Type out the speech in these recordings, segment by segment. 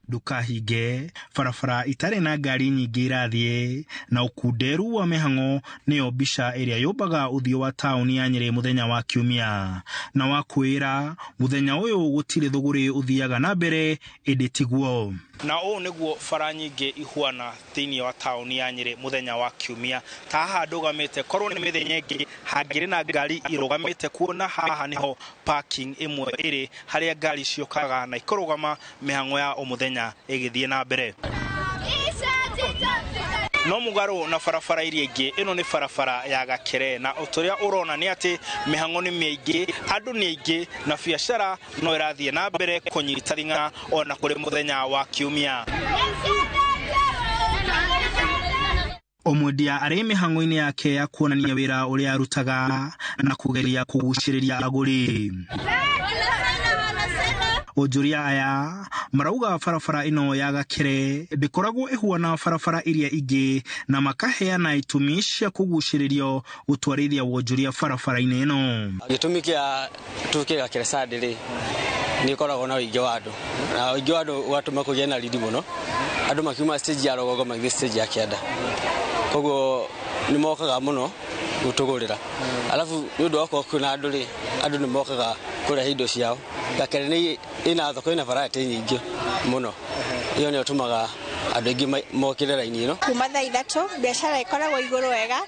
Nduka hinge, barabara itarĩ na ngari nyingĩ irathiĩ, na ũkunderu wa mĩhang'o nĩyo mbica ĩrĩa yũmbaga ũthiũ wa taũni ya Nyĩrĩ mũthenya wa Kiumia. Na wa kwĩra mũthenya ũyũ gũtirĩ thũgũrĩ ũthiaga na mbere ĩndĩ tiguo. Na ũũ nĩguo bara nyingĩ ihuana thĩinĩ wa taũni ya Nyĩrĩ mũthenya wa Kiumia. Ta haha ndũgamĩte korwo nĩ mĩthenya ĩngĩ hangĩrĩ na ngari irũgamĩte kuona haha nĩho parking ĩmwe ĩrĩ harĩa ngari ciũkaga na ikũrũgama mĩhang'o ya o mũthenya ĩgĩthiĩ na mbere. No mũgarũ na barabara iria ingĩ, ĩno nĩ barabara ya Gakere, na ũtũrĩa ũrona nĩ atĩ mĩhang'o nĩ mĩingĩ, andũ nĩ aingĩ, na biacara no ĩrathiĩ na mbere kũnyita ring'a ona kũrĩ mũthenya wa Kiumia. O mwendia arĩ mĩhang'o-inĩ yake ya kuonania wĩra ũrĩa arutaga na kũgeria kũgucĩrĩria agũri. Onjoria aya marauga barabara ĩno ya Gakere ndĩkoragwo ĩhuana barabara iria ingĩ na makaheana itũmi cia kũgucĩrĩrio gũtwarithia wonjoria barabara-inĩ ĩno. Gĩtũmi kĩa tũke Gakere Sunday rĩ, nĩ ĩkoragwo na ũingĩ wa andũ, na ũingĩ wa andũ ũgatũma kũgĩe na riri mũno, andũ makiuma stage ya rũgongo magĩthiĩ stage ya kĩanda, koguo nĩ mokaga mũno gũtũgũrĩra. Alafu nĩ ũndũ wa gũkorwo kwĩna andũ rĩ, andũ nĩ mokaga kũrehe indo ciao. Gakere nĩ ĩna thoko ĩna variety nyingĩ mũno, ĩyo nĩyo ĩtũmaga andũ aingĩ mokĩre raini ĩno. Kuma thaa 3 biacara ĩkoragwo igũrũ wega.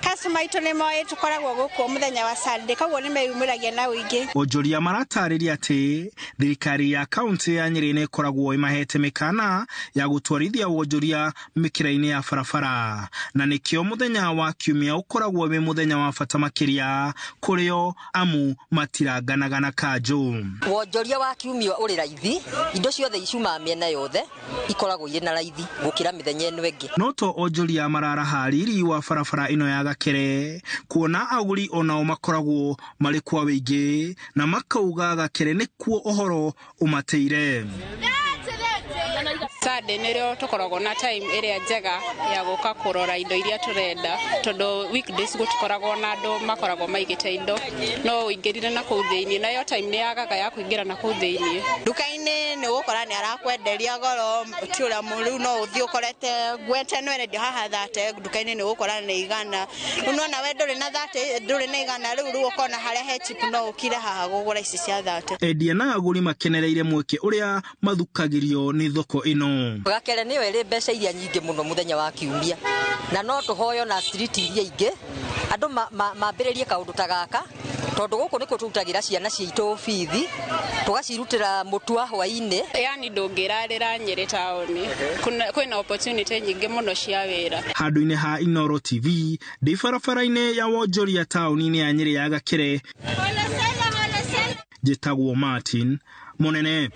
Customer aitũ nĩ moĩ tũkoragwo gũkũ mũthenya wa Sunday, koguo nĩ meyumĩragia na ũingĩ. Onjoria maratarĩria atĩ thirikari ya kaunti ya Nyĩrĩ nĩ ĩkoragwo ĩmahete mĩkana ya gũtwarithia wonjoria mĩkĩra-inĩ ya barabara, na nĩkĩo mũthenya wa Kiumia ũkoragwo wĩ mũthenya wa bata makĩria kũrĩo amu matiranganaga na kanjũ. Wonjoria wa Kiumia ũrĩ raithi, indo ciothe icumaga mĩena yothe ikoragwo irĩ na raithi gũkĩra mĩthenya ĩno ĩngĩ. No to onjoria mararaha riri wa barabara ĩno ya Gakere, kuona agũri onao makoragwo marĩ kwa wĩingĩ na makauga Gakere nĩkuo ũhoro ũmatĩire. Sunday nĩrĩo tũkoragwo na time ĩrĩa njega ya gũka kũrora indo iria tũrenda, tondũ weekdays gũtikoragwo na andũ makoragwo maigĩte indo, no ũingĩrire na kũu thĩinĩ, na ĩyo time nĩ yagaga ya kũingĩra na kũu thĩinĩ. Nduka-inĩ nĩ ũgũkora nĩ arakwenderia goro, ti ũrĩa rĩu no ũthiĩ ũkorete ngwete no endio haha 30, nduka-inĩ nĩ ũgũkora nĩ 100. Rĩu nona we ndũrĩ na 30, ndũrĩ na 100, rĩu ũkona harĩa he cheap no ũkire haha gũgũra ici cia 30. Endia na agũri makenereire mweke ũrĩa mathukagĩrio nĩ thoko ĩno. Gakere nĩyo ĩrĩ mbeca iria nyingĩ mũno mũthenya wa Kiumia, na no tũhoyo na street iria ingĩ andũ mambĩrĩrie kaũndũ ta gaka, tondũ gũkũ nĩkuo tũrutagĩra ciana citũ bithi, tũgacirutĩra mũtu wa hwaĩ-inĩ. Yani ndũngĩrarĩra Nyĩrĩ taũni, kwĩna opportunity nyingĩ mũno cia wĩra. Handũ-inĩ ha Inooro TV, ndĩ barabara-inĩ ya wonjoria taũni-inĩ ya Nyĩrĩ ya Gakere, njĩtagwo Martin Mũnene.